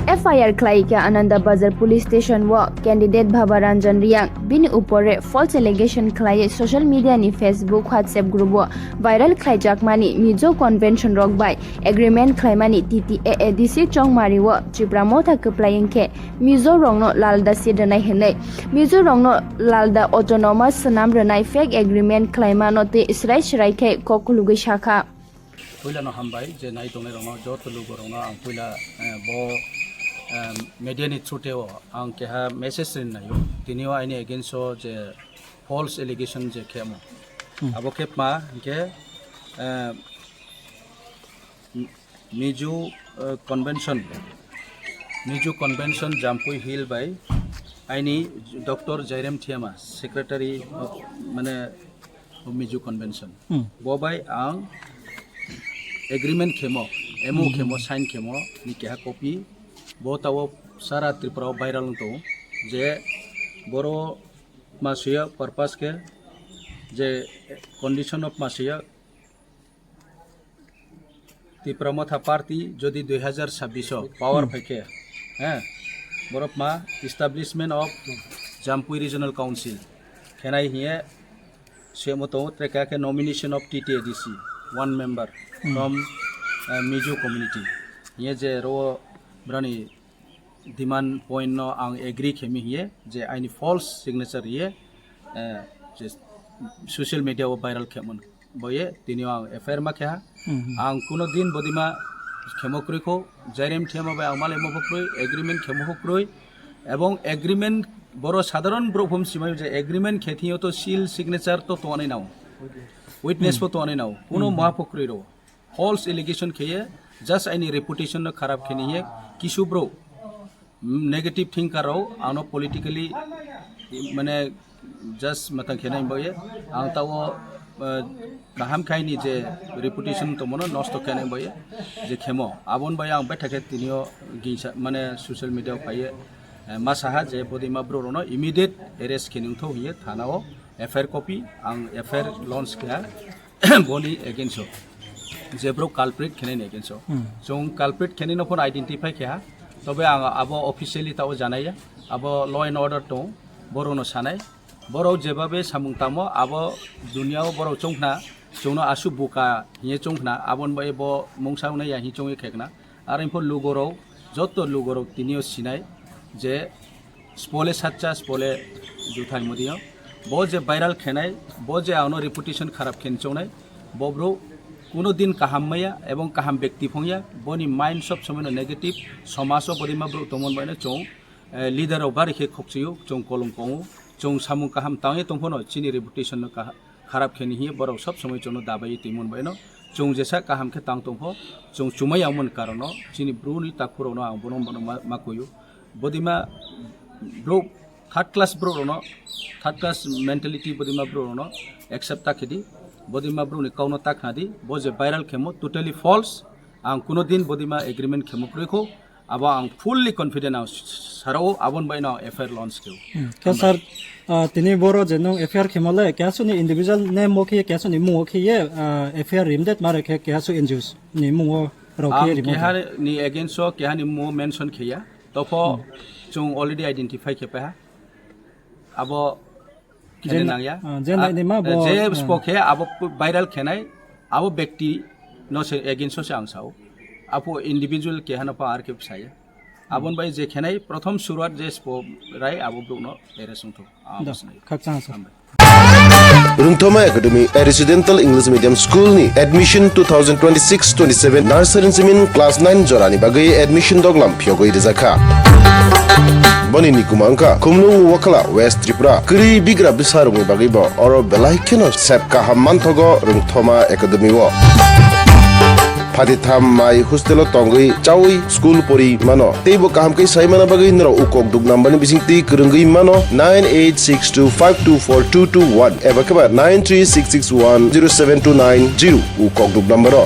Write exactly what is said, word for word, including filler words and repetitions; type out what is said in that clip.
F I R khlai kha Ananda Bazar Police Station o candidate Bhaba Ranjan Reang. Bini upore false allegation khlaiwi social media ni Facebook, WhatsApp group o viral khlaijakmani Mizo convention rok bai agreement khlaimani T T A A D C Chongmari o Tipra Motha kwplai wngkhe Mizo rokno lalda si rwnai hwnwi, Mizo rokno lalda autonomous swnam rwnai fake agreement khlaimano tei srai srai khe kok khulugwi sakha. Puila no hambai je nai tongnai rokno, joto lugo rokno ang puila, eh, bo, eh, media ni through o ang keha message rin naio. Tini o aini against o je false allegation je khemo. Hmm. Abo khe ma hingke, eh, Mizo, eh, convention, Mizo convention Jampui Hill bai aini Doctor Jairem Thiama, secretary of, mane, Mizo convention. Hmm. Bo bai ang agreement khemo, M O Hmm. khemo, sign khemo, ni keha copy. Bo tao sara Tripura o viral wng tongo. Je boro ma suya purpose khe, je condition of ma suya Tipra Motha Party jodi dui hazar sabbish o power Hmm. phaikhe, he, borok ma establishment of Jampui Regional Council khenai hiye semo tongo, trekha khe nomination of T T A D C, one member Hmm. from, eh, Mizo community. Hiye je ro brani demand point no ang agree khemi hiye je aini false signature hiye, eh, je social media o viral khemon. Boye, tini o ang F I R ma kheha. Hmm. Ang kuno din bodima khemo kroi kho, Jairem Thiama bai ang malai mo kroi, agreement khemo kho kroi. Ebong agreement boro sadharon borok phum simai je agreement khe thio to seal signature to tongnai nao. Witness Hmm. po tongnai nao. Kuno Hmm. ma po kroi ro. False allegation kheye, just aini reputation no kharap kheni ye, kisu bro. Mm, negative thinker rok ano politically, mane, just matang khenai boye, ang tao, eh, kaham khaini je reputation tongmano nosto khenai boye, je khemo. Abon bai ang betha khe tinio gingsa, mane, social media o phaiye, eh, ma saha je bodima bro rono immediate arrest khenung tho hiye thana o F I R copy, ang F I R launch kha. Boni against o, je bro culprit khenai ni against o. Hmm. Chwng culprit khenai no phone identify khe ha, tobe ang abo officially tao janaiya, abo law and order tong, boro no sanai, boro jebabe samung tamo, abo dunia o boro chongkhna, chwngno asu buka hiye chongkhna, abon bai bo mungsa wnai ya hi chongwi khekna. Ar info lugorok, joto lugorok tinio sinai je spole sacha, spole juthai mudiyo. Bo je viral khenai, bo je ano reputation kharap khen chongnai, bo bro kuno din kaham maya ebong kaham bekti phongya, boni mind sob somoi no negative, somajo bodima bro tongmon baino chong, eh, leader rok bari khe khokchiyo, chong kolom kongo, chong samung kaham tangye tongphano chini reputation no kaha-, kharap khe ni hiye borok sob somoi chwngno dabai twi mon bai no. Chwng jesa kaham khe tang tong pho, chwng chumai ya mon karon no chini bru ni takhuk rok no ang bono bono ma, ma kuyu. Bodima bro third class bro rok no, third class mentality bodima bro rok no accept ta khe di. Bodima bro ni kau no ta khna di. Bo je viral khemo totally false. Ang kuno din bodima agreement khemo kroi kho. Abo ang fully confident ang sarao abon bai no F I R launch keo. Hmm. Khe sir, ah, tini boro je nung F I R khemale, kya suni individual name o khe, kya suni mung o khe ye, ah, F I R rimdet mare khe, kya su N G Os ni mung o rok khe Ang rimdet. Keha ni against o keha ni mung o mention kheya. Topho Hmm. Chung already identify khe paha. Abo Khe Jen-, nangya. Ah, jen Ah, nai ni ma bo, je ah. Spo khe abo viral khenai, abo bekti no se against o se ang sao. Apo individual keha no pa ar khe saya. Abon bai je khenai prothom suruat je spo rai abo bro no arrest wngtho. Ah, Da, abo sinai. Khakchang sa. Hambai. Rungthoma Academy, a residential English medium school ni admission two thousand twenty-six twenty-seven nursery simin class nine jorani bagwi admission doglam phiyogwi rijakha. Boni ni kuma wngkha Khumlung Wakhala, West Tripura. Kwrwi bigra bwsarokni bagwi bo oro belai kheno sep kaham manthogo Rwngthoma Academy o. Phatitham mai hostel o tongwi chawi school pori mano. Teibo kaham khe sai mana bagwi norok ukok duk number ni bising twi kwrwngwi mano nine eight six two five two four two two one eba khe ba nine three six six one zero seven two nine zero ukok duk number o.